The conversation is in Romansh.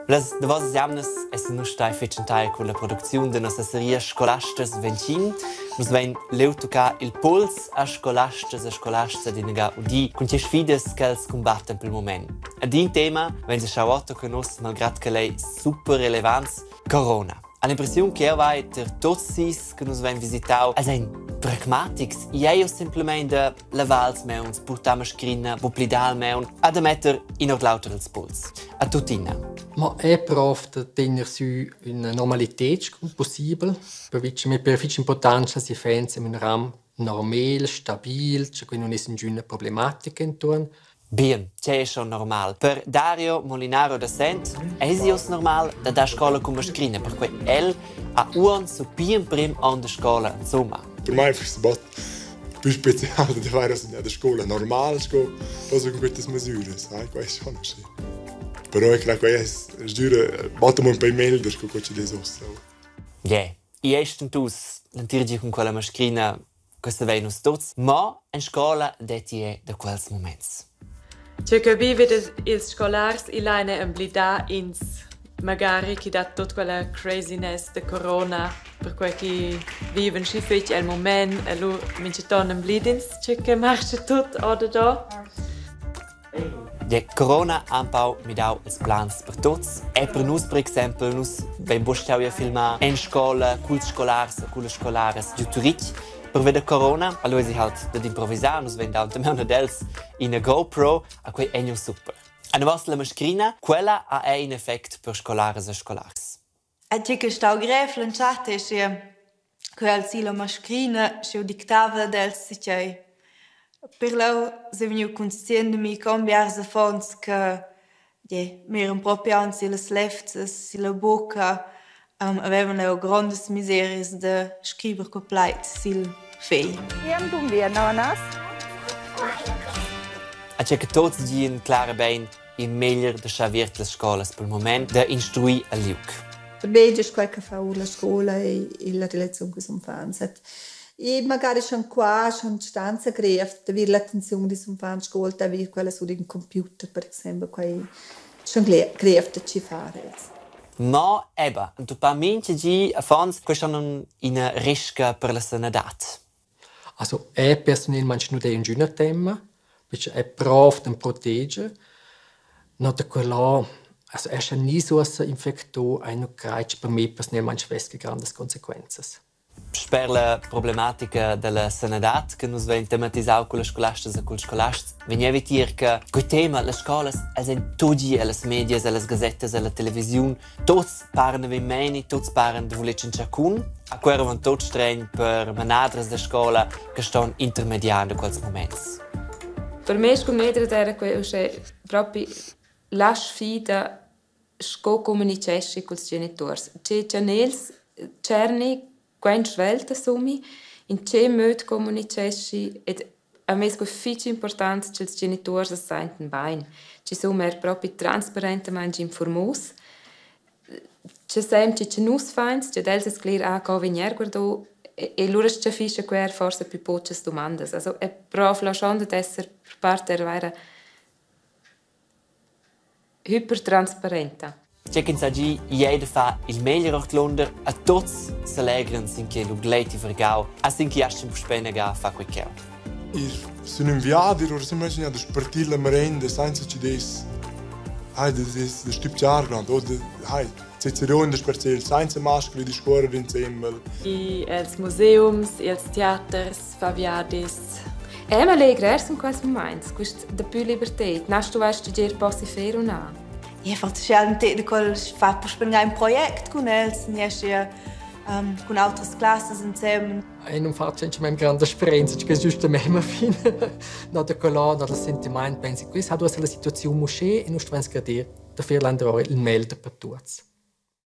Las davosas jamnas essan nus stai fetschentai cun la producziun da nossa seria Scolastas Ventin. Nus vein leu tuccà il puls a scolastas e scolasts ad inaga udì cun tge sfidas ch'els cumbattan pel mument. Ed in tema vegn schau otto che nus, malgrad che lei super relevants, Corona. Ha l'impressiun che eu vai ter tots sis che nus vein visitau, els ein pragmatics. Ei semplamein da lavar ils mauns, purtar mascrina, bu plidar al maun, a da metter in ord l'auter ils puls. A tuttina. Ma è prov da tegner sü üna normalità scu possibel, pervi mi pare fich important cha si fans in ün ram normal, stabil, cha que nun es ingüna problematica intuorn. Bien, tgei è schon normal. Per Dario Molinaro da Sent eisi oz normal da dar scola cun mascrina, perquei el ha uonn su pli emprim onn da scola insumma. Per mai füss bod più special da fare da scola normal sco posso con queste misure, sai, quai è schon aschi. Però ich glaube, es dura batta un po' meglio sco co ci des ossa. Yeah, i è stentus l'entir gi cun quella mascrina. Questa vein nus tuts, mo en scola detti ei da quels muments. Tgei che vivet ils scolars igl ein emblidar ins magari chi dat tut quella craziness da corona perquei chi viven schi fetg el mument e lu mintgaton emblid'ins tgei che marscha tut ordador. Der Corona ha empau midau ils plans per tuts. E per nus, per exempel, nus vein buc stau ir a filmar en scola culs scolars e cullas scolaras giu Turitg pervia da corona. Allura eisi halt dad improvisar. Nus vein dau damaun ad els ina GoPro, a quei ei gnü super. Anavos la mascrina, quella ha era in effect per scolaras e scolars. E tgei che stau grev l'entschatta ei sche quel silla mascrina sch'jeu dictava ad els tgei. Per leu sei vegniu conscient da mi con biars affons che gie miran propi aunc sillas levzas, silla bucca, havevan leu grondas miserias da scriver quei plaid sil fegl. A tgei che tuts dian clara bein il meglier da schar aviert las scolas pel mument da instruir al liug. Per me es quai che fa our la scoula e la relaziun culs uffants. E magari schon qua, schon stanza grev d'avir l'attenziun dils uffants sco d'avir quella sur ün computer per exaimpel, quai schon grev da tschiffar els. Ma eba, entupà mincha di affons, questa non ina risca per la sanadad. Also eu persunelmaing nu d'he ingüna temma, perche eu prov da'm proteger. No da quella also escha gnü uossa infecto, eu nu craj cha per me persunelmaing vess que grandas consequenzas. Sper la problematica dalla sanadad che nus vein tematisau cullas scolastas e culs scolasts, vegnevi tier che quei tema, las scolas, els ein tugi ellas medias, ellas gasettas, ella televisiun, Tuts paran da meini, tuts paran da voler tschintschar cun. A Cuera van tuts stregn per manadras da scola che ston intermediar da quels moments. Per me sco medra era quei uschè propi la sfida sco communiceschi culs genituors. Tge chanels tscherni, quant svelt assumi, in tge möd communiceschi ed a me es que fich important cha'ls genituors as saintan bain, chi sun eir propi transparentamaing informos. Che sem che cha nus fains, che d'els es cler ah, co vegn eir guardò e lura s-chaffischa que eir forsa pü pochas dumandas. Also eu prov là schon dad esser per part eir vaira hypertransparenta. Tgei ch'ins ha gi ei da far il meglier ordlunder a tuts selegran sin che lu gleiti vargau a sin che astgan puspei inaga far quei cheu. Ir sun ün viadi lura s'immagina da spartir la marenda sainza chi dess hai da dess da stübgiar grand o da hai Cicerone da spartir sainza mascra e discuorrer insembel. I els museums, ils teaters, fa viadis. Eu m'allegra eir sün quels mumaints, quist dapü liberted. Na stuvast dir possi fer u na? Ja, forse da quel fa per un project cun els, niesce cun autras classes insieme. Eu nun fatsch insomma granda esperienza, che es giüsta memma fin no da quella, no dal sentimaint pensi, quist ha uossa la situaziun uschè e nus stuvains crader da fer landrora il meglder per tuots.